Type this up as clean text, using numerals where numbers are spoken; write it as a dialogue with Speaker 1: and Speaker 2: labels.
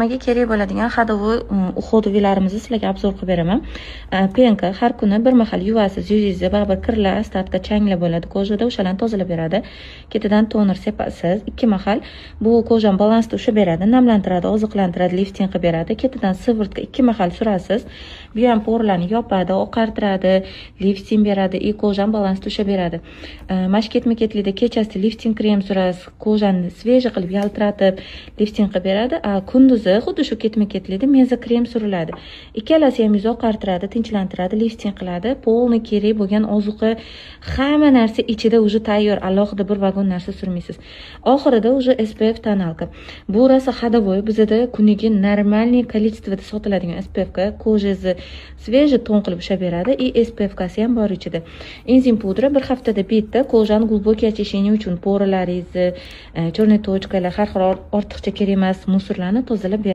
Speaker 1: Nimaga kerak bo'ladigan ходовой уходовый larimizni sizlarga обзор qilib beraman. Пенка har kuni bir mahal yuvasiz yuzingizni, baribir kirlar, остатка, changlar bo'ladi кожа da, o'shalarni tozalab beradi. Ketidan toner sepasiz ikki mahal. Bu кожа ni balansda ushlab beradi, namlantiradi, oziqlantiradi, lifting qilib beradi. Ketidan сыворотка ikki mahal surasiz. Bu ham пора larni yopadi, oqartiradi, lifting beradi и кожа ni balansda ushlab beradi. Mana shu ketma ketlikda kechasi lifting krem surasiz, кожа ni свежий qilib, yaltiratib, lifting qilib beradi. A kunduzi xuddi shu ketma ketlikda mezo krem suriladi. Ikkalasi ham yuz oqartiradi, tinchlantiradi, lifting qiladi. Полный kerak bo'lgan ozuqa, hamma narsa ichida уже tayyor, alohida bir vagon narsa surmaysiz. Oxirida уже SPF тоналка. Bu rosa ходовой, bizada kuniga нормальный количество da sotiladigan SPF ka, кожа ngizni свежий ton qilib ushlab beradi и SPF kasi ham bor ichida. Enzim pudra bir haftada bitta, кожа ni глубокий очищение uchun, пора laringizni, черный точка lar, har xil ortiqcha kerak emas мусор larni tozalab.